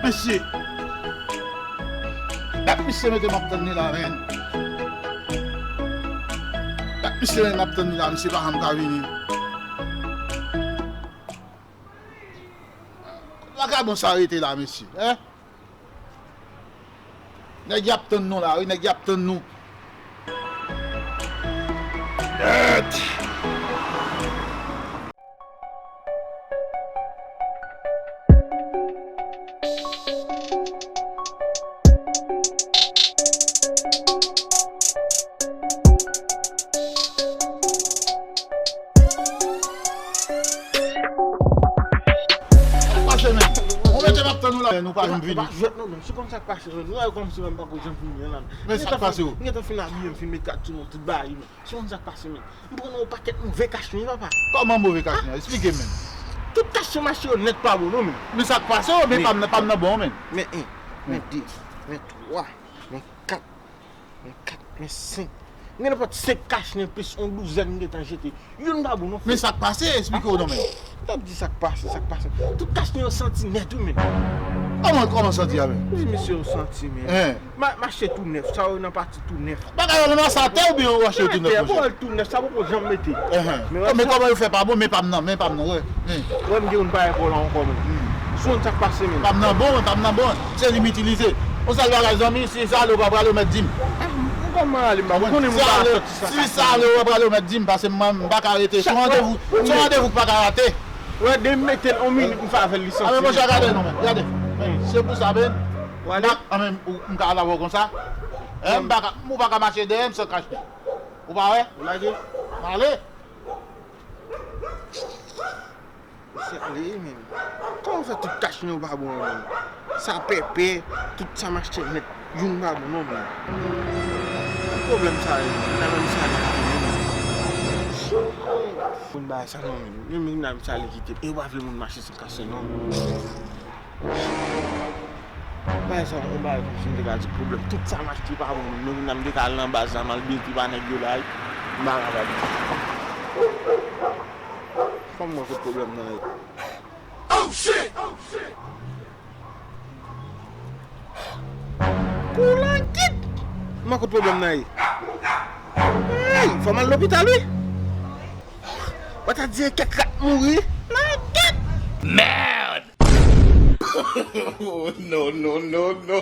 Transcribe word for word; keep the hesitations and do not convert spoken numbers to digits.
Mesye. Dat misye mete m ap tann li la, men. Dat misye mete m ap tann li la, misye pa janm ka vini. Vagabon sa rete la, mesye, en? Nèg y ap tann nou la, wi, nèg y ap tann nou. Dèt! Sa k pase, men? Ou mete m ap tann ou la, men nou pa janm vini. Jwèt non, men. Si konn sa k pase, men. Nou wè kòmsi mwen pako janm vini an la. Men sa k pase, o? M gentan fin abiye, m fin met kat sou mwen, tout bagay, men. Si konn sa k pase, men. M pran yon pakèt move kachnen, papa. Kòman move kachnen? Esplike m, men. Tout kachnen mache yo nèt pa bon, non, men. Men sa k pase, o? Men pa m nan, pa m nan bon, men. Men en, men de, men twa, men kat. Men kat, men senk. M gen nenpòt senk kachnen plis yon douzèn m gentan jete. Youn pa bon non. Men sa k pase? Esplike w non, men. M t ap di sa k pase, sa k pase. Tout kachnen yo santi nèt, wi, men. Kòman, kòman santi a, men? M di misye yo santi, men. Hen. Ma-, mache tou nèf, sa yo nan pati tou nèf. Bagay yo nan sa atè oubyen yo rache yo tou nèf, monchè? Atè, tou nèf, sa poko janm mete. Hen. Men kòman yo fè pa bon, men pa m nan, men pa m nan, wè. Wè m gen yon bagay pou la ankò, men. Si w konn sa k pase, men. Pa m nan bon, men pa m nan bon. Se li m itilize. Yon sèl bagay, zanmi, si sa ale, w pa prale, w mèt di m. Ah, m kòman ale, m pa konnen moun pa sòti sa. Si sa ale, w pa prale, w mèt di m, paske mwen, m pa ka rete. Se yon randevou, se yon randevou k pa ka rate. Wè, de m mete l yon minit, m fè avè l, li santi. A, men monchè, gade non, men, gade. Men, se pou sa, men. M pa, a, men, ou, m ka al avè w konsa? Hen, m pa ka, ou pa ka mache dèyè m san kachnen. Ou pa wè? M ale. Misye ale, men. Kòman fè tout kachnen yo pa bon, men? Sa pèpè, tout sa m achte nèt, youn pa bon, non, men. Pwoblèm sa ye, nan menm sa li kite, men. Konn bagay sa, non, men. Menm nan menm sa li kite. E yo pa vle moun mache san kachnen, non. Bagay sa, yon bagay kòmsi m te ka di pwoblèm. Tout sa m achte pa bon, menm nan m te ka al nan baz la, m al bete pa nèg yo la, m pa kapab. Fò m wè kot pwoblèm nan ye. Oh shit! Koulangit! M wè kot pwoblèm nan ye. Hey, fò m al lopital, wi. Ou ta di kèk rat mouri. Nan kèk. Merde! Oh, no, no, no, no.